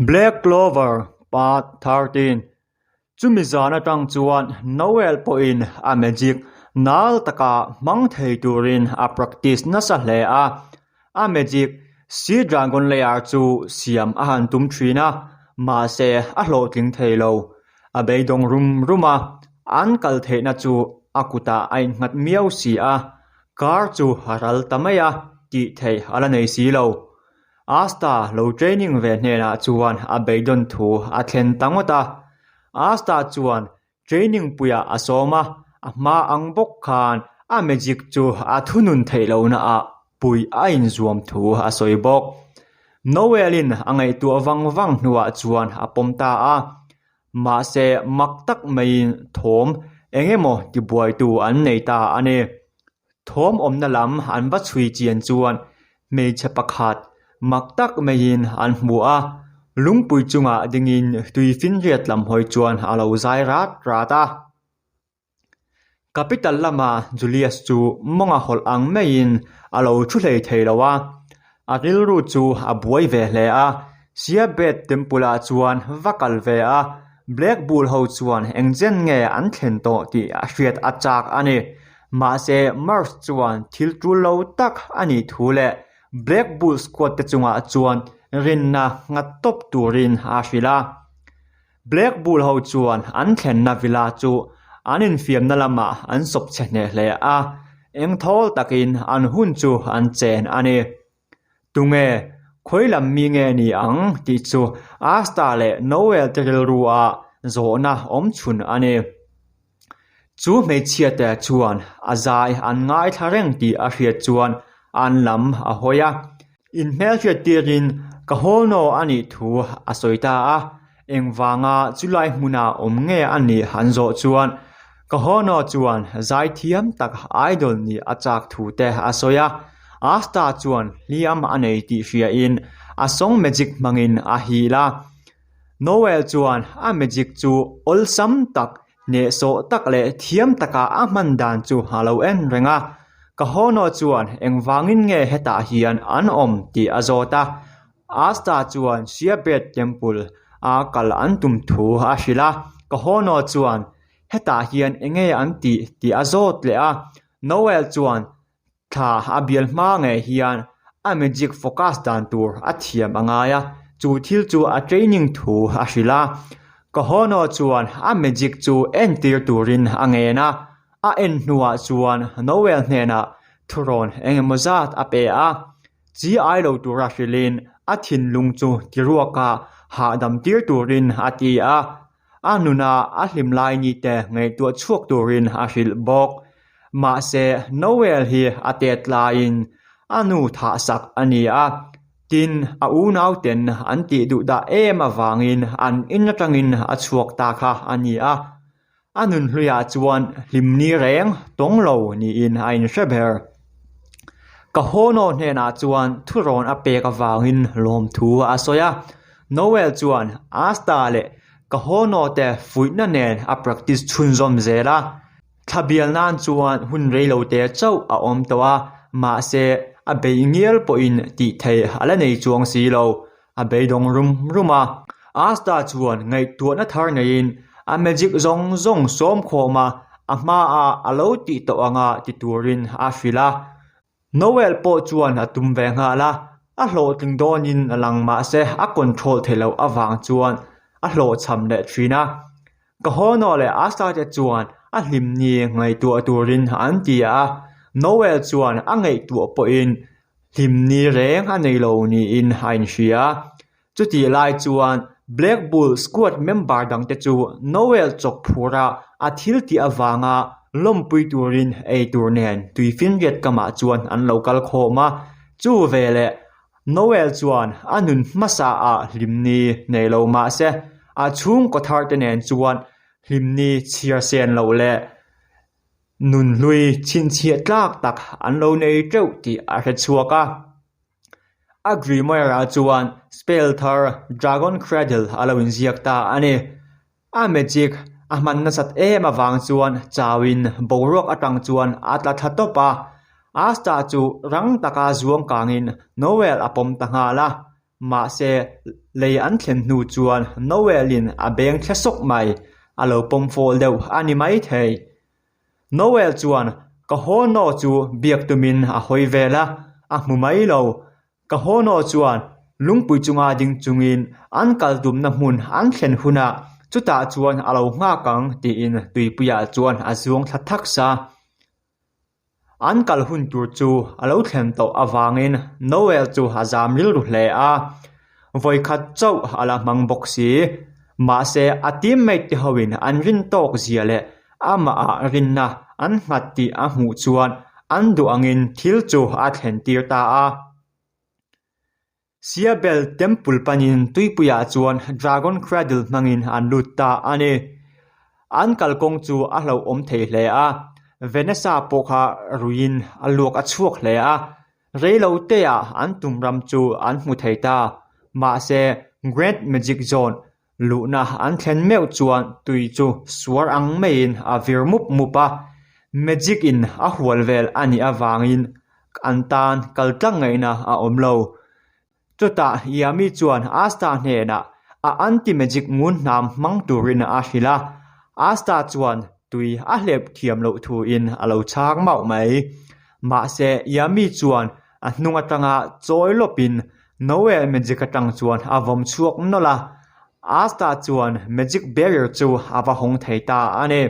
Black Clover Part 13 Chumi zan atang chuan Noel pawhin a magic nal taka hmang thei turin a practice nasa hle a. A magic Sea Dragon Lair chu siam a han tum thin a, mahse a hlawhtling thei lo. A beidawng rum rum a, an kal theihna chu a kutah a innghat miau si a, kar chu a ral ta mai a tih theih a la nei si lo. Asta lo training ve hnenah chuan a beidawn thu a thlen ta ngawt a. Asta chuan training puiah a sawm a, a hma ang bawk khan a magic chu a thunun theih lohnaah pui a inzuam thu a sawi bawk. Noel-in a ngaihtuah vang vang hnuah chuan a pawm ta a. Mahse mak tak maiin thawm eng emaw tibuaitu an nei ta a ni. Thawm awmna lam an va chhui chian chuan hmeichhe pakhat mak tak maiin an hmu a, lungpui chungah dingin tui finriat lam hawi chuan a lo zai rat rat a. Capital lama Julius chu mawnga hawlh ang maiin a lo thu hlei thei lo a, a rilru chu a buai ve hle a. Siabet Temple ah chuan va kal ve a, Black Bull ho chuan eng chen nge an thlen tawh tih a hriat a chak a ni. Mahse Mars chuan thil tul lo tak a nih thu leh Black Bull squad te chungah chuan rinna nghat tawp turin a hrilh a. Black Bull ho chuan an thlenna villa chu an infiamna lamah an sawp chhe hneh hle a, engthawl takin an hun chu an chen a ni. Tunge, khawi lam mi nge ni ang tih chu Asta leh Noel te rilru ah zawhna awm chhun a ni. Chu hmeichhia te chuan a zai an ngaithla reng tih a hriat chuan an lam a hawi a. Inhmelhriat tirin ka hawlnaw a nih thu a sawi ta a, engvanga chulai hmuna awm nge a nih an zawh chuan ka hawlnaw chuan zaithiam tak idol nih a chak thu te a sawi a. Asta chuan hliam a nei tih hriain a song magic hmangin a hil a. Noel chuan a magic chu awlsam tak Hnehsawh tak leh thiam taka a hman dan chu a lo en reng a, Kahono chuan engvangin nge hetah hian an awm tih a zawt a. Asta chuan Siabet Temple a kal an tum thu a hrilh a, Kahono chuan hetah hian enge an tih tih a zawt leh a. Noel chuan Thla a bial hma ngei hian a magic focus dan tur a thiam a ngai a, chu thil chu a training thu a hrilh a. Kahono chuan a magic chu entir turin a ngen a, a en hnuah chuan Noel hnenah thurawn engemaw zat a pe a. Chi ai lo tura hrilhin a thinlung chu tiruaka hahdam tir turin a ti a. A nuna a hlim lai ni te ngaihtuah chhuak turin a hrilh bawk. Mahse, Noel hi a tet laiin a nu thahsak a ni a, tin, a unauten an tih duh dah em avangin an in atangin a chhuak ta kha a ni a. A nunhluiah chuan hlimni reng tawng lo niin a inhre ber. Ka Hono hnenah chuan thurawn a pek avangin lawmthu a sawi a. Noel chuan Asta leh Ka Hono te fuihna nen a practice chhunzawm zel a. Thla bial nan chuan hun reilote chauh a awm tawh a, mahse a beih ngial pawhin tih theih a la nei chuang si lo. A beidawng rum rum a. Asta chuan ngaihtuahna thar neiin a magic zawng zawng sawm khawm a, a hmaah a lo tih tawh anga ti turin a hrilh a. Noel pawh chuan a tum ve nghal a, a hlawhtling dawnin a lang mahse a control theih loh avang chuan a hlawhchham leh thin a. Ka haw leh Asta te chuan a hlim ni ngaihtuah turin an ti a, Noel chuan a ngaihtuah pawhin hlim ni reng a nei lo niin a inhria. Chutih lai chuan Black Bull squad member dangte chu Noel chawk phura a thil tih avanga lawmpui turin eitur nen tuifinriat kamah chuan an lo kal khawm a, chu veleh Noel chuan a nun hmasa ah hlimni nei lo mahse a chhungkaw thar te nen chuan hlimni chhiar sen loh leh nunhlui chhinchhiah tlak tak an lo nei teuh tih a hre chhuak a. A Grimoire ah chuan spell thar Dragon Cradle a lo inziak ta a ni. A magic a hman nasat em avang chuan chauin boruak atang chuan a tla thla tawp a, Asta chu rang taka zuang kangin Noel a pawm ta nghal a. Mahse, lei an thlen hnu chuan Noel-in a beng thle sawk mai, a lo pawm fawl deuh a ni maithei. Noel chuan ka haw naw chu biak tumin a hawi vel a, a hmu mai lo. Ka haw naw chuan lungpui chunga ding chungin an kal tumna hmun an thlen hunah chutah chuan a lo nghak ang tiin tuipuiah chuan a zuang thla thak sa. An kal hun tur chu a lo thlen tawh avangin Noel chu a zam rilru hle a, vawikhat chauh a la hmang bawk si. Mahse, a teammate te hoin an rin tawk zia leh amahah rinna an nghat tih a hmuh chuan an duh angin thil chu a thlen tir ta a. Siabel Temple panin tuipuiah chuan Dragon Cradle hmangin an lut ta a ni. An kalkawng chu a hlauhawm thei hle a, Vanessa pawh kha ruiin a luak a chhuak hle a, reilo teah an tum ram chu an hmu thei ta. Mahse, Grand Magic Zone luhna an thlen meuh chuan tui chu suar ang maiin a vir mup mup a, Magic in a hual vel a nih avangin an tan kal tlang ngaihna a awm lo. Chutah Yami chuan Asta hnenah a anti-magic ngun hnam hmang turin a hrilh a, Asta chuan tui a hlep thiam loh thuin a lo chhang mauh mai. Mahse Yami chuan a hnung atanga chawi lawpin Noel magic atang chuan a vawm chhuak nawlh a, Asta chuan magic barrier chu a va hawng thei ta a ni.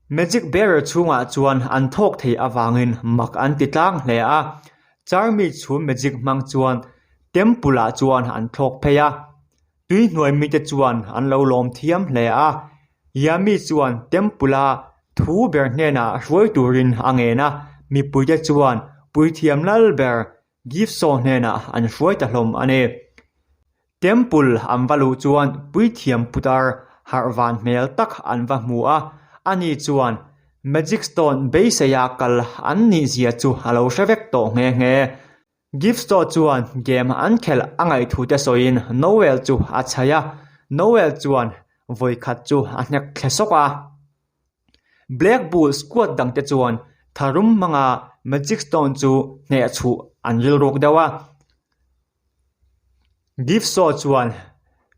Magic barrier chhungah chuan an thawk thei avangin mak an ti tlang hle a, Charmy chhum magic hmang chuan temple ah chuan an thlawk phei a, tui hnuai mite chuan an lo lawm thiam hle a, Yami chuan temple a thu ber hnenah hruai turin a ngen a, mipuite chuan puithiam lal ber Gifsaw hnenah an hruai ta hlawm a ni. Temple an va luh chuan puithiam putar harh van hmel tak an va hmu a, ani chuan Magic Stone beiseia kal an nih zia chu a lo hre vek tawh nghe nghe. Gifsaw chuan game an khelh a ngaihthute sawiin Noel chu a chhaih a, Noel chuan vawikhat chu a hnek thle sawk a. Black Bull squad dangte chuan tharum hmanga Magic Stone chu hneh chhuh an rilruk deuh a. Gifsaw chuan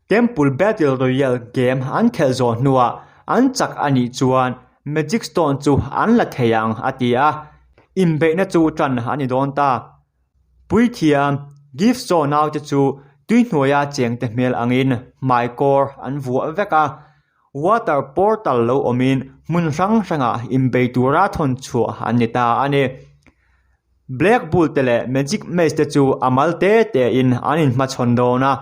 Temple Battle Royale game an khelh zawh hnuah an chak a nih chuan Magic Stone chu an la thei ang a ti a, inbeihna chu tan a ni dawn ta. Puithiam Gifsaw naute chu tuihnuaia chengte hmel angin hmaikawr an vuah vek a, Water portal lo awmin hmun hrang hrangah inbei tura thawn chhuah an ni ta a ni. Black Bull te leh Magic Maze te chu a mal te te in an inhmachhawn dawn a,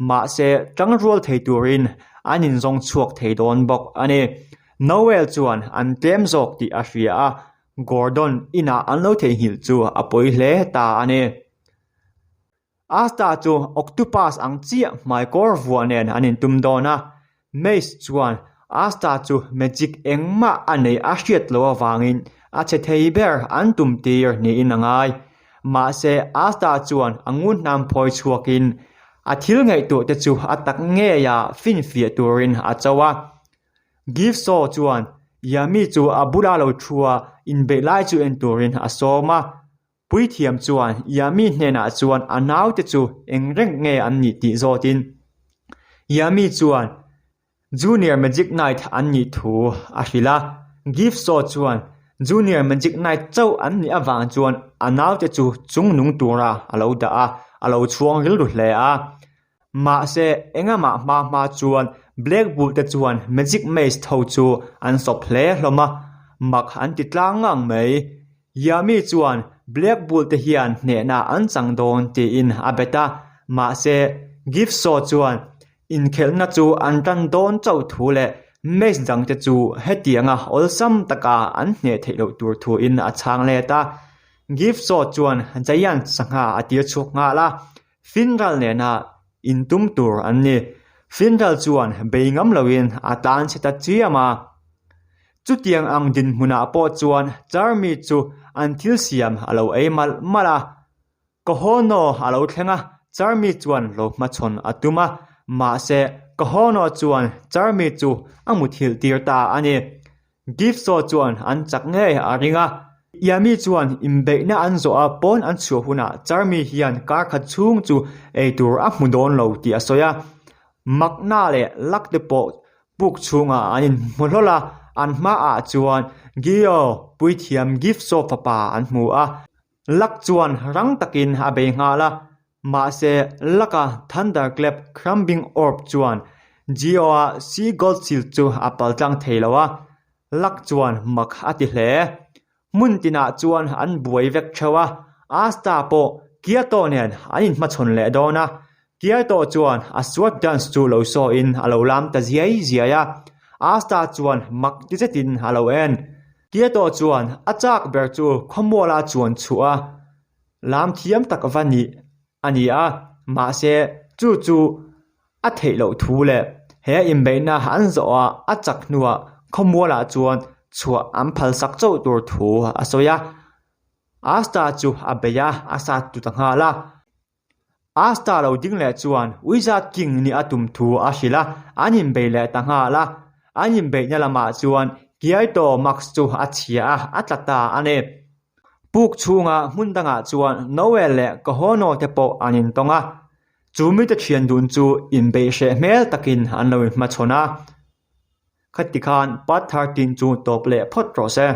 mahse tangrual thei turin an inzawng chhuak thei dawn bawk a ni. Noel chuan an tlem zawk tih a hria a, Gordon inah an lo theihnghilh chu a pawi hle ta a ni. Asta chu octopus ang chiah hmaikawr vuah nen an intum dawn a, Mace chuan Asta chu magic engmah a neih a hriat loh avangin a che thei ber an tum tir niin a ngai. Mahse Asta chuan a ngun hnam phawi chhuakin a thil ngaihtuah te chu a tak ngeia finfiah turin a cho a. Gifsaw chuan Yami chu a bula lo thua inbeih lai chu en turin a sawm a. Puithiam chuan Yami hnenah chuan a naute chu eng reng nge an nih tih zawtin Yami chuan Junior Magic Knight an nih thu a hrilh a. Gifsaw chuan Junior Magic Knight chauh an nih avang chuan a naute chu chungnung tura a lo dah a, a lo chhuang rilru hle a. Mahse, engamah hma hma chuan Black Bull te chuan Magic Maze tho chu an sawp hle hlawm a, mak an ti tlang ngang mai. Yami chuan Black Bull te hian hnehna an chang dawn tiin a bet a, mahse, Gifsaw chuan inkhelhna chu an tan dawn chauh thu leh Maze dangte chu hetianga awlsam taka an hneh theih loh tur thuin a chhang let a. Gifsaw chuan Giant sangha a tir chhuak nghal a, Finral nena intum tur an ni. Finral chuan bei ngam loin a tlan chhe ta chiam a. Chutiang ang dinhmunah pawh chuan Charmi chu an thil siam a lo ei malh malh a. Kahono a lo thleng a, Charmi chuan lo hmachhawn a tum a, mahse Kahono chuan Charmi chu a muthilh tir ta a ni. Gifsaw chuan an chak ngei a ring a. Yami chuan inbeihna an zawh a pawn an chhuah hunah Charmi hian kar khat chhung chu eitur a hmu dawn lo tih a sawi a. Makna leh Luck te pawh puk chhungah an inhmu hlawl a, an hmaah chuan Gio puithiam Gifso fapa an hmu a. Luck chuan rang takin a bei nghal a, mahse Luck-a Thunderclap Crumbing Orb chuan Gio-a Sea Gold Shield chu a paltlang thei lo a. Luck chuan mak a ti hle. Hmun tinah chuan an buai vek theuh a, Asta pawh Kyoto nen an inhmachhawn leh dawn a. Kyoto chuan a sword dance chu lo sawiin a lo lam ta ziai ziai a, Asta chuan mak ti zetin a lo en. Kyoto chuan a chak ber chu khawmuala chuan chhuah a, lam thiam tak va nih a ni a, mahse chu chu a theih loh thu leh he inbeihna an zawh a a chak hnuah khawmualah chuan chhuah an phalsak chauh tur thu a sawi a. Asta chu a bei a, a sat tu ta nghal a. Asta lo ding leh chuan Wizard King nih a tum thu a hrilh a, an inbei leh ta nghal a. An inbeihna lamah chuan Kyaito Max chu a chhia a, a tla ta a ni. Puk chhunga hmun dangah chuan Noel leh Kahono te pawh an intawng a. Chu mite thian dun chu inbeih hreh hmel takin an lo inhmachhawn a. Khati khan part 13 chu tawp leh phawt rawh se.